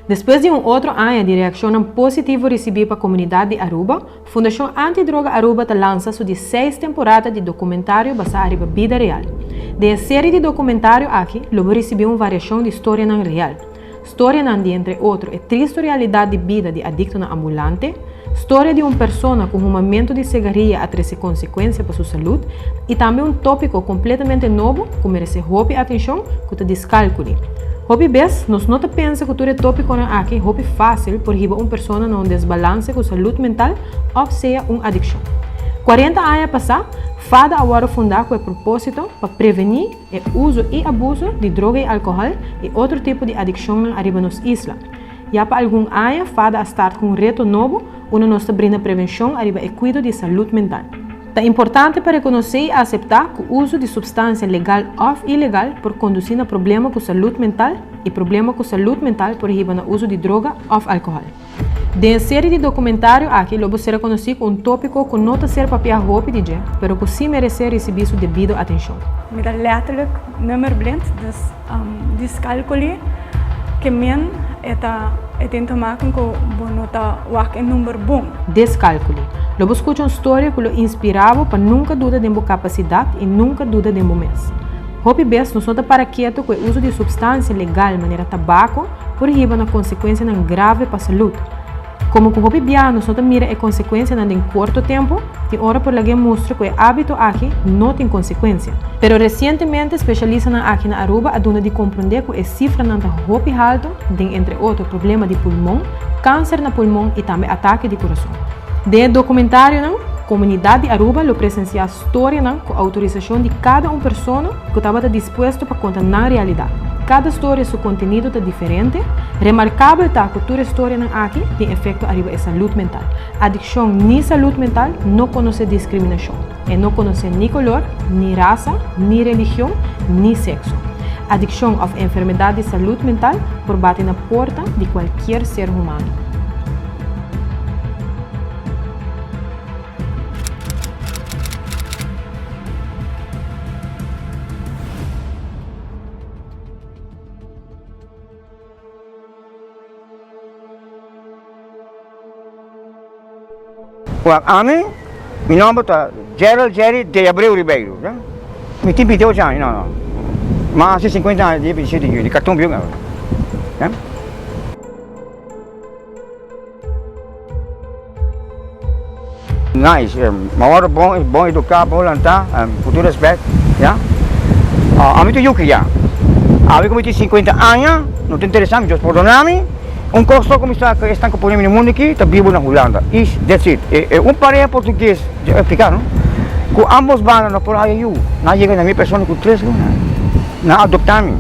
Despues di un otro aña di reaccionnan positivo ricibi pa comunidad di Aruba, Fundacion Anti Droga Aruba ta lansa su di seis temporada di documentario basa ariba bida real. Den e serie di documentario aki lo bo ricibi un variacion di storianan real. Storianan di entre otro e tristo realidad di bida di adictonan ambulante, storia di un persona cu humamento di segaria a trece consecuencia pa su salud y tambe un topico completamente nobo cu merece hopi atencion cu ta discalculi. Hopi bes nos no ta pensa cu tur e topiconan aki hopi facil por hiba un persona na un desbalance cu salud mental of sea un adiccion. Cuarenta aña pasa, fada a worde funda cu e proposito pa preveni e uzo y abuso di droga y alcohol y otro tipo di adiccionnan ariba nos isla. Ya pa algun aña fada a start cu un reto nobo unda nos ta brinda prevencion ariba e cuido di salud mental. Ta importante pa reconoce y acepta cu uzo di substancia legal of ilegal por conduci na problema cu salud mental y problema cu salud mental por hiba na uzo di droga of alcohol. Den e serie di documentario aki lo bo ser conoci cu un topico cu no ta ser papia hopi di dje, pero cu si merece ricibi su debido atencion. Mi ta letterlijk nummerblind, dus dyscalculie ke men e ta e tin te maken ku bo no ta wak e number bon. Dyscalculie. Lo bo scucha un storia cu lo inspira bo pa nunca duda den bo capacidad y nunca duda den bo mes. Hopi bes nos no ta para keto cu e uso di substancia legal manera tabaco por hiba na consecuencianan grave pa salud. Como cu hopi bia nos no ta mira e consecuencianan den corto tempo, tin ora por lag'é mustra cu e habito aki no tin consecuencia. Pero recientemente specialistanan aki na Aruba a duna di comprende cu e cifranan ta hopi halto den entre otro problema di pulmon, cancer na pulmon y tambe atake di curason. Den e documentarionan, comunidad di Aruba lo presencia Storianan ku outorisashon di kada un persona ku tabata dispuesto pa konta nan realidat. Kada storia su kontenido ta diferente. Remarkabel ta ku tur e storianan aki tin efekto ariba e salud mental. Adikshon ni salud mental no konosé diskriminashon. E no konosé ni kolor, ni rasa, ni religion, ni sekso. Adikshon òf enfermedat di salud mental por bati na porta di kualkier ser humano. Wak, ami, mi nomber ta Gerald Jerry de Abreu Ribeiro, ya. Mi tin 28 aña, no, no, mas di 50 aña, dia 27 di juni, karton bieu, ya. Nice, mi a wòrdu bon bon eduká, bon lantá, ku tur rèspèt, ya. Ami ta yuki ya. Awe ku mi tin sinkuenta aña, no ta interesá mi, Dios pordoná mi. Un kos so ku mi sa ku esnan ku pone mi na mundu aki ta bibu na Hulanda. I that's it. E un pareha portugues, dja expliká no, ku ambos banda no por haya yu. Nan a yega na mi persona ku tres luna. Nan a adoptá mi,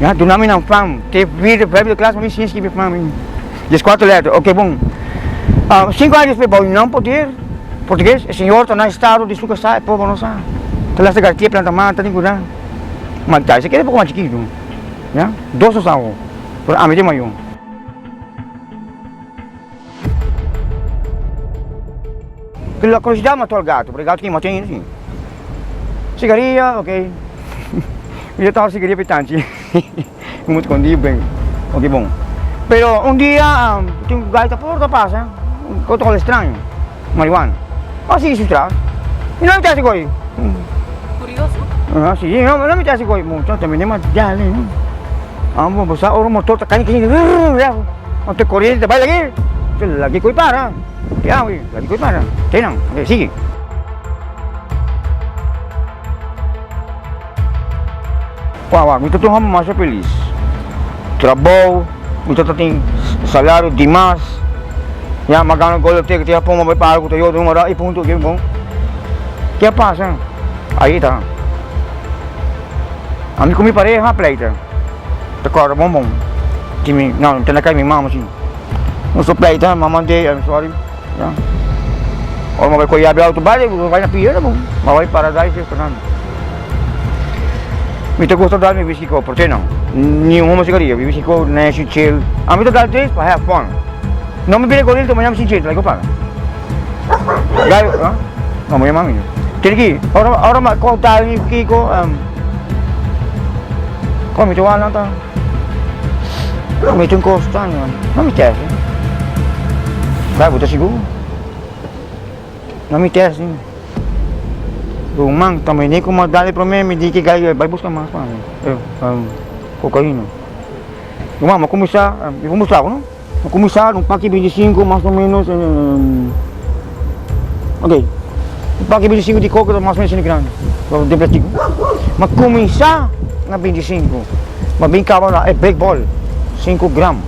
ya, duna mi nan fam. Te vierde, vijfde klas mi siña skibi fam. Dieskuater letter, ok bon. Sinku aña despues bou nan poder portugues, e señor ta na estado di su kasá, e pober no sa. Ta lasta gartia planta mata tin kuda. Ma ta esei keda poko mas chikitu, ya. Dos no sa awo, pero ami ta e mayor. La curiosidad mató al gato, pero e gato kin mat'é ainda si. Sigaria, ok. Mi ta taba sigaria pa e tanchi. Mi mucha escondí ben. Ok bon. Pero un dia tin un gaita por ta pasa, un otro extraño, marihuana. A sigui su tras. Mi no mi ta hasi ko'i. Curioso? Ah, si, no, no mi ta hasi ko'i. Mucha también es mas dale, no? Ah, bon, bo sa ora un motor ta kai, kai, anto corriente ta bai lagi. Lagi ko'i para. Ya, lagi ko'i para. Te nan, ok, sigui. Wak wak, mi ta un hòmber masha felis. Trabou, mi ta tin salario dimas. Ya, mi a gana gol loteria, te Japon, mi a bai paga ku Toyota, mi a i punto, ke bon. Ke a pasa? Ahi ta. Ami ku mi pareha a pleita. Ta kòrda bon bon. Tin mi, no, mi ta na kai mi mama si. Nos a pleita, mama dei, I'm sorry. Ya. Ora mi a bai ku e yabi auto bai, mi bai na pia ta bon. Mi a bai Paradise restaurant. Mi ta gusta dal mi whisky coke, por no? Ni un huma sigaria, mi whisky coke, neshi, chill. Ami ta dal drinks pa have fun. No mi bira goril, mañana mi sin chill, like paga. Gai, ah? No, mi mami. Tiene ki, ora, ora ma ko dal mi kiko, um, ko mi ta wala ta. Mete un kos straño, no mi tèsti. Bai, bo ta sigur? No mi tèsti. Ruman, ta mene ku mas dal e promé, mi di ki gai bai buska mas pa mi, kokaina. Ruman, mi a kuminsá, mi por mustra bo no? Mi a kuminsá un paki 25 mas o ménos, ok, un paki 25 di koka ta mas o ménos asina grandi, den plastiko. Mi a kuminsá na 25, mi a bin kaba na e big ball, sinku gram,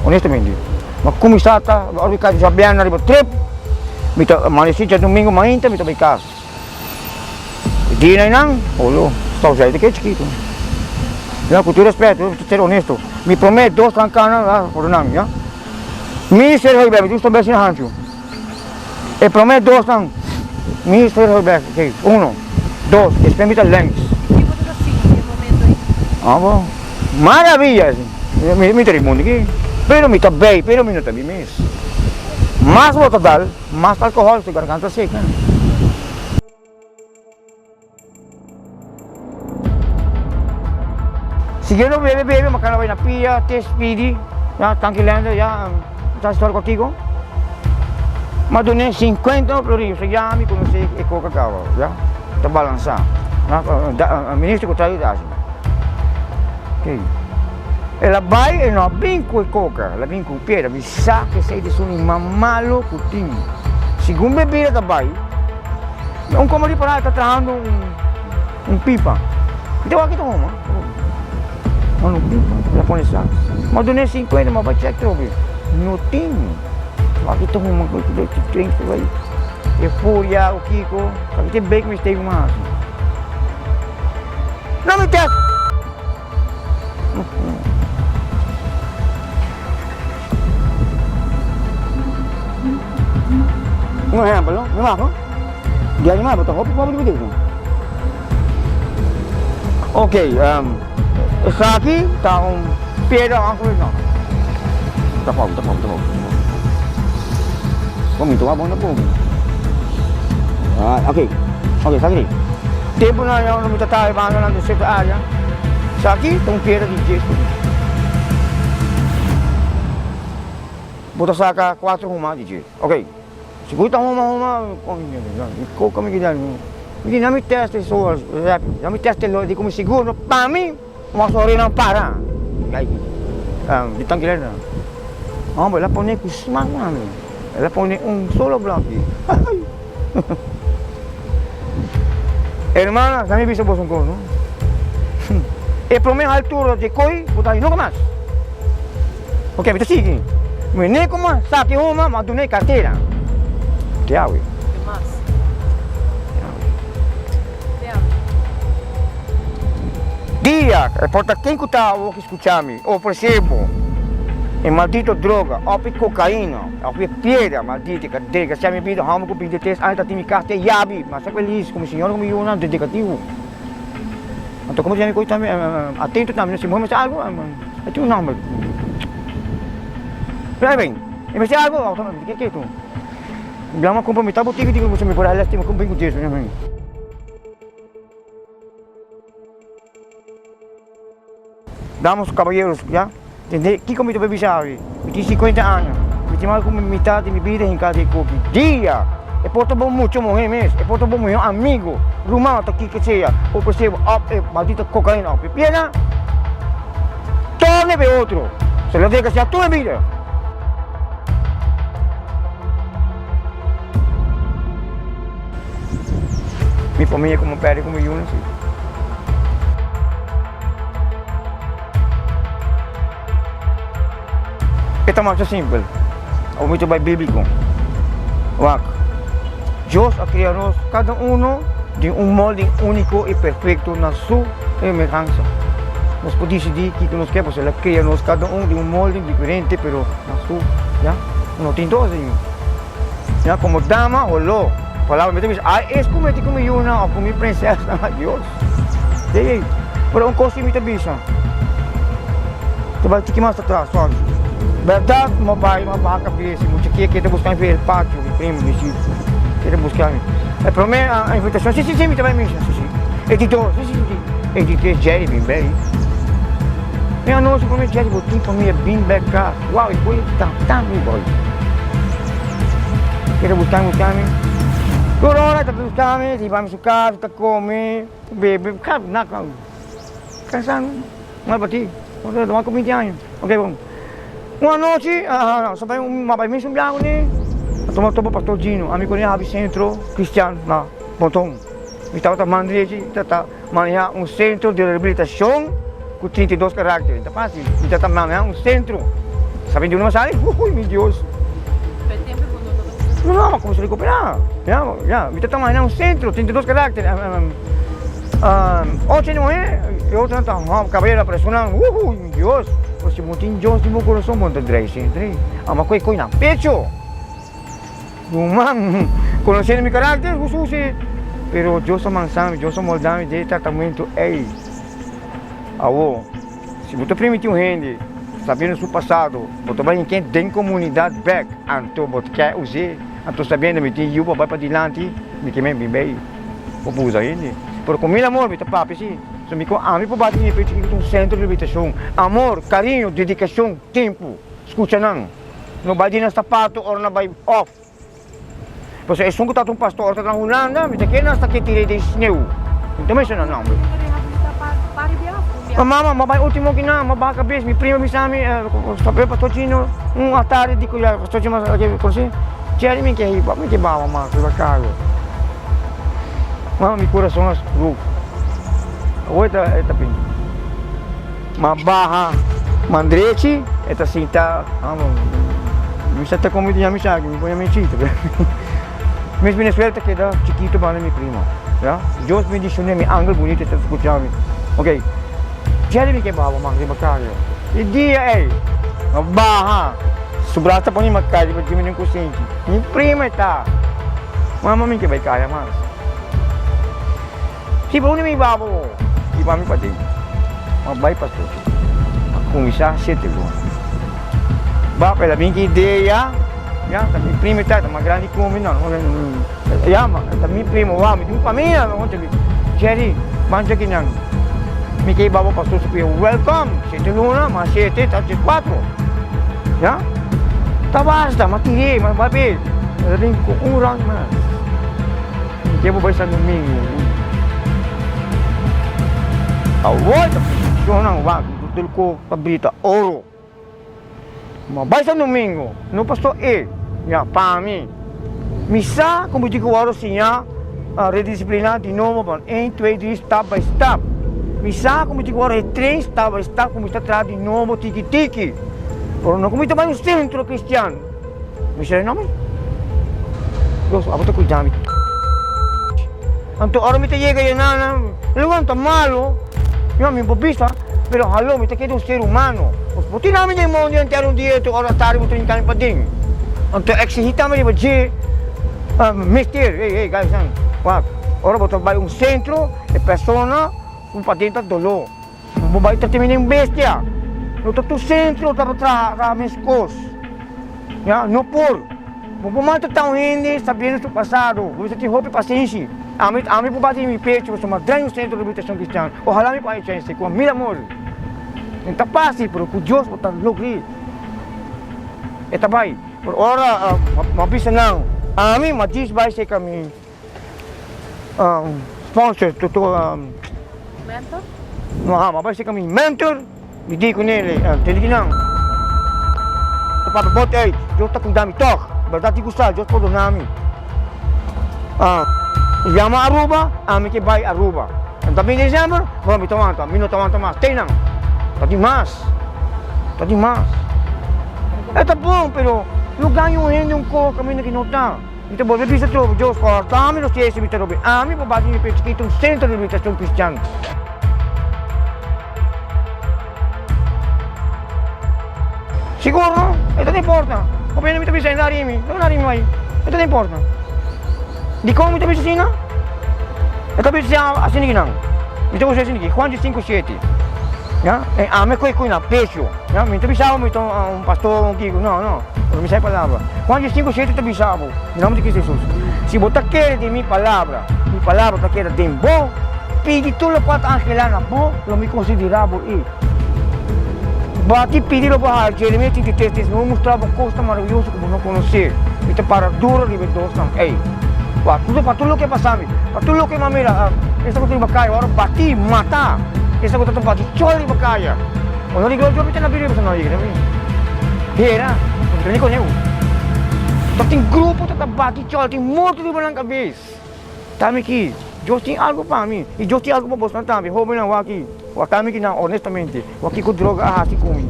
honestamente. Mi a kuminsá ta ora mi kai djabièrnè riba trip, mi ta amanesí djadumingu mainta mi ta bai kas. E dia nan, olo, stau zei ta keda chikitu. Ya, ku tur respeto, mi ta ser honesto. Mi promé dos trankana, ya, pordona mi, ya. Mi ser Hooiberg, mi tin un stobel asina hanchu. E promé dos nan, mi ser Hooiberg, ok, uno, dos, despues mi ta lèngs. I ki bo ta sinti e momento ei? Ah, bo, maravilla! Mi ta riba mundu aki, pero mi ta bei, pero mi no ta mi mes. Mas bo ta dal. Mas alcohol su garganta seca. Siguiendo bebe bebe macana bay na pia te speedy ya tanki lender ya ta historia contigo ma dune 50 florin so ya mi conoce e coca caba ya ta balansa minister cu trae ta haci ok el a bay e no a bin cu e coca el a bin cu piedra. Sa ku esei ta esun di mas malu ku tin. Segun bebida ta bai, un komo di parada ta trahando un pipa. Mi ta wak ki ta huma. Un pipa, el a pone sa. Mi a dun'é sinkuenta, mi a bai chèk trobe. No tin. Wak ki ta huma ku drink ta bai. E furia ku kiko. Sa ki ta e big mistake ku mi a hasi. No mi tèst! Un ehempel, no? Mi wak, di animal bo ta hopi pober di bo Ok, esaki ta un piedra mas o menos. Ta fogo, ta fogo, ta fogo. Bo mi ta wak bon ta fogo. Ok, ok, esaki di. Tempu nan mi ta traha e banda nan den sierto area. Esaki ta un piedra di djes por dje. Bo ta saka kuater huma di dje. Ok, si bo ta huma huma, koka mi keda mi di nan mi test e so nan mi test e lo di komo sigur no pa mi mas ora nan para. Di tankilera nan. Homber el a pone ku smak mami. El a pone un solo blokkie. Hermana, sa mi bisa boso un kos, no? E prome haltura dje koi, bo ta haña nunka mas. Ok, mi ta sigui. Mi ne kuma saki huma, ma duna e kartera. Te awe. Te mas. Te awe. Te awe. Dia, e por ta ken ku ta awo ki skucha mi, ofresé bo e maldito droga, òf e kokaina. Òf e piedra maldita ka desgrasia mi bida, hòmber ku 23 aña ta tin mi kas te yabi, m'a ser felis ku mi señora ku mi yunan dedikativo. Anto komo mi koe tambe atento tambe, si muher mester algu, e tin un nòmber. Pero ben, e mester algu, ke ke tu? Blama kumpra mi tabu tiki tiki ku mi por a lastima ku bin ku Jesu. Damas caballeros, ya. Tende kiko mi ta por bisa awe? Mi tin 50 aña. Mi tin mas ku mitad di mi bida hinká den koki. Dia! E por ta bo mucha muhé mes, e por ta bo mihó amigo, ruman ta kiko sea, ofresé bo òf e maldito kokaina òf e piedra. Torna pa e otro. Se lo desgraciá tur e bida. Mi familia como perde como yuna si. E ta masha simpel. Awor mi ta bai bíblico. Wak. Dios a crea nos cada uno den un molde único y perfecto na su semehansa. Nos por dicidi kico nos kier, pasobra el a crea nos cada un den un molde diferente, pero na su, ya. No tin dos ain. Ya como dama holó. Palabra mi ta bisa, ay es ku mi tin ku mi yunan of ku mi prinsesnan, ay Dios. Ey ey, pero un kos si mi ta bisa, ta bai tiki mas atras, sorry. Bèrdat mi a bai, mi a baha kabes, e mucha kia ta buska mi for el patio, mi primo, mi si, kia ta buska mi. E promé invitashon, si si si mi ta bai misa, si si. E di dos, si si si. E di tres, Jerry bin bei. Mi anochi prome Jerry bo tin famia bin bek kas. Wow e koe ta ta mi boy. Keda buska mi buska mi. Tur ora ta buska mi, ta hiba mi su kas, ta kome, bebe, na kasa no bati. Tabata ku binti aña. Ok bon. Un anochi sa bai un bai misa un biaha kuné, a tuma topa pastor Gino. Ami kuné habi sentro kristian na Ponton. Mi tabata man drechi ta ta maneha un sentro di rehabilitashon ku 32 karakter. Ta fásil. Mi ta ta maneha un sentro. Sabi di unda mi a sali? Hui mi Dios! No, no, mi a rekuperá. Ya, ya. Mi ta ta maneha un sentro, 32 karakter. Ocho hende muhé i otronan ta hòmber, kabayero pero esunnan, uhuy, mi Dios! Pero si bo tin Dios den bo kurason, bo no ta drai sentri. Ama ku e koi na pecho. Ruman, konosiendo mi karakter, ku susi. Pero Dios a mansa mi, Dios a molda mi den e tratamentu ei. Awor, si bo ta primiti un hende, sabiendo su pasado, bo ta bai hinken den komunidat bèk, anto bo ta kè us'é. Anto sabiendo mi tin yu pa bai padilanti, mi ke men bin bei. Bo por usa hende. Pero ku mil amor mi ta papia si. So mi ku ami por bati mi pecho kiko ta un sentro di rehabilitashon. Amor, kariño, dedikashon, tempu. Skucha nan. No bai di nan sapato ora nan bai off. Pasobra esun ku tabata un pastor ora ta na Hulanda, mi ta kere nan sta ke tir'é den sneu. Mi ta menshoná nomber. Ma mama, mi a bai ultimo kinan, mi a baha kabes, mi prima bisa mi, Papia pastor Gino, un atardi di ku ya pastor Gino a konosé. Jerry mi ke hiba, mi ke bawa mas riba carro. Mama mi corazon a stroke. Awor e ta e ta bin. Ma baha mandrechi e ta sinta, amo mi sa ta como di mi sa mi pone mi chito. Mis Venezuela ta keda chikito banda mi primo. Ya, Dios bendicione mi angel bonito ta scucha mi. Ok. Jerry mi ke bawa mas riba carro. E dia ey, ma baha. Su brasa ta pone ma kai riba djimi den kusinchi. Mi prima e ta. Mama mi ke bai kaya mas. Si pa unda mi baba bo? I pa mi paden. Ma bai pastor. A kuminsá shete luna. Baba el a bin ki idea. Ya, ta mi prima e ta, ta mas grandi ku mi. No, ya, ta mi primo. Wou, mi tin un famia. Jerry, ban dje kinan. Mi ke baba pastor su pia welcome. Shete luna mas shete ta 84. Ya? Ta basta, ma tir'é, ma bai p'e. Ta bin ku un round mas. Mi ke bo bai San Domingo. Awor ta funciona wak, tur ko ta brita oro. Ma bai San Domingo, no pasó e, ya, pa mi. Mi sa ku mi tin ku wòrdu siñá redisipliná di nobo pa un, twee, drie, stap by stap. Mi sa ku mi tin ku wòrdu retrain stap by stap ku mi ta traha di nobo tiki tiki. Pero no ku mi ta bai un sentro kristian. Mi sa no, Dios abo ta kuida mi. Anto ora mi ta yega yena nan lugar ta malo, yo mi por bisa, pero halo mi ta keda un ser humano. Bo tira mi den mondi entero un dia tur ora tardi bo trinta mi paden. Anto exigi tambe riba dje mester, hey hey guys nan, wak, ora bo ta bai un centro e persona ku paden ta doló. Bo bai ta tene un bestia. No ta tur centro ta traha mescos. Ya, no por. Bo por maltrata un hende sabiendo su pasado. Bo mester tin hopi pasenshi. Ami, ami por bati mi pecho pasobra mi a drei un centro di rehabilitacion cristiano. Ohala mi por haña chance cu mil amor. No ta facil, pero cu Dios bo ta logr'é. E ta bai. Pero ora mi a bisa nan, ami mi a djis bai cerca mi sponsor, Mentor? No, mi a bai cerca mi mentor. Mi di ku nele, Tende ki nan ta papia bot ei, Dios ta kuida mi tòg. Bèrdat di ku sa, Dios pordona mi. Yama Aruba, ami ke bai Aruba. Nan ta bin desèmber, bon mi ta wanta, mi no ta wanta mas. Te nan, ta di mas, ta di mas. E ta bon, pero no gaña un hende un kos kaminda ki no ta. Mi ta bolbe bisa trobe, Dios kòrta mi los pies i mi ta robe ami pa bati mi pie chikitu un sentro di rehabilitashon kristian. Sigur no, e ta na importa. Hopi hende mi ta bisa e na rimi, no na rimi mai, e ta na importa. Dikon mi ta bisa asina? E ta bisa asina ki nan. Mi ta usa asina ki, Juan 5, 7. Ya, e ami ku e ku na pecho. Ya, mi ta bisa bo mi ta un pastor, un kiko, no, no. Pero mi sa e palabra. Juan 5, 7 ta bisa bo, den nomber di Cristo Jesus, si bo ta kere den mi palabra, mi palabra ta keda den bo, Pidi tur lokual ta anhelá na bo, lo mi konsiderá bo e. Bati pidi lo bo haña Jeremias 33, tres, Mi bo mustra bo kosnan maravioso ku bo no konosé. Mi ta para duro riba e dosnan ei. Pa tur pa tur loke a pasa mi, pa tur loke mi a mira, esta ku ta riba kaya ora bati, mata, esta ku ta ta bati chol riba kaya. Bo no riba yo mi ta na bira riba no yega mi. Hera, bo no ta ni koneu. Ta tin grupo ta ta bati chol, tin morto riba nan kabes. Ta mi ki, Dios tin algu pa mi i Dios tin algu pa bosnan tambe. Hobennan wak aki, wak ta mi ki nan honestamente, wak kiko droga a hasi ku mi,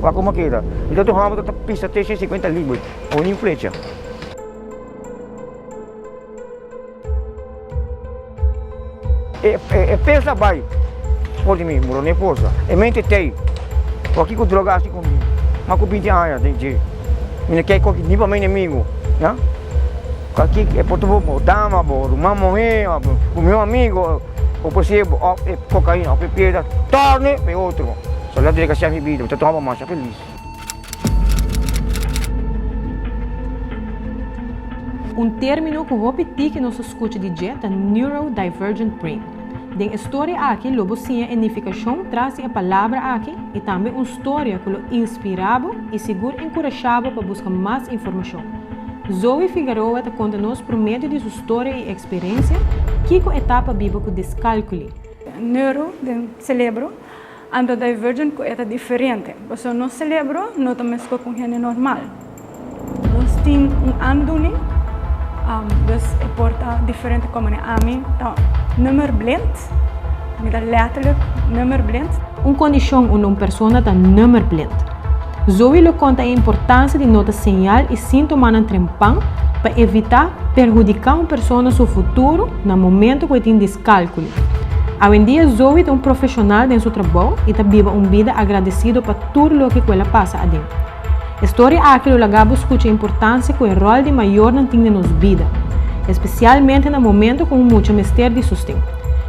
wak komo a keda. Mi ta tur hòmber ta ta pisa 350 libra, pone un flecha. E pesa bai for di mi, muro n'e forsa. E mente t'ei. Wak kiko droga hasi ku mi? Mas ku binti aña den dje. Mi no ke koki ni pa mi enemigu, ya. Kaki e por ta bo dama, bo ruman muhé, bo mihó amigo, bo por ser òf e kokaina òf e piedra, torne pa e otro. So la drega siempre bida, mi ta tuma bo masha felis. Un término ku hopi tiki nos a skucha di dje ta neurodivergent brain. Den e storia aki lo bo siña e nifikashon tras di e palabra aki i tambe un storia ku lo inspirá bo i sigur enkurashá bo pa buska mas informashon. Zoe Figueroa ta konta nos por medio di su storia i eksperensia kiko e ta pa biba ku diskalkuli. Neuro den selebro Anto divergent ku e ta diferente, pasobra nos selebro no ta meskos ku un hende normal. Nos tin un aandoening, dus e por ta diferente komo ami ta nummerblind, mi ta letterlijk nummerblind. Un kondishon unda un persona ta nummerblind. Zoe lo konta e importansia di nota señal i síntomanan trempan pa evitá perhudiká un persona su futuro na momento ku e tin diskalkuli. Awendia Zoe ta un profeshonal den su trabou i ta biba un bida agradesido pa tur loke ku el a pasa aden. E storia aki lo laga bo skucha e importansia ku e ròl di mayornan tin den nos bida, espesialmente na momento ku un mucha mester di sosten.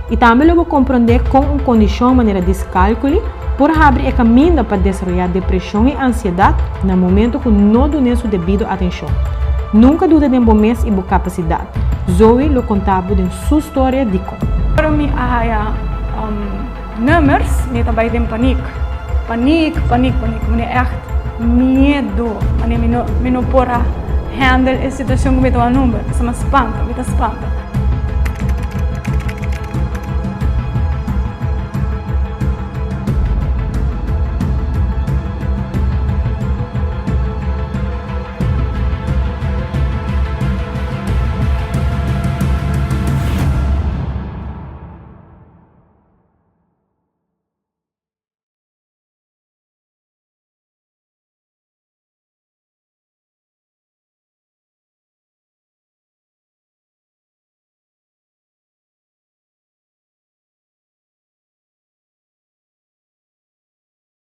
I tambe lo bo komprondé kon un kondishon manera diskalkuli por habri e kaminda pa desaroyá depreshon i ansiedat na momento ku no dun'é su debido atenshon. Nunka duda den bo mes i bo kapasidat. Zoe lo konta bo den su storia dikon. Ora mi a haya nummers mi ta bai den paniek. Paniek, paniek, paniek. Mi echt miedo. Mane mi no mi no por a handle e situacion cu mi ta wak number. Pasobra mi a spanta, mi ta spanta.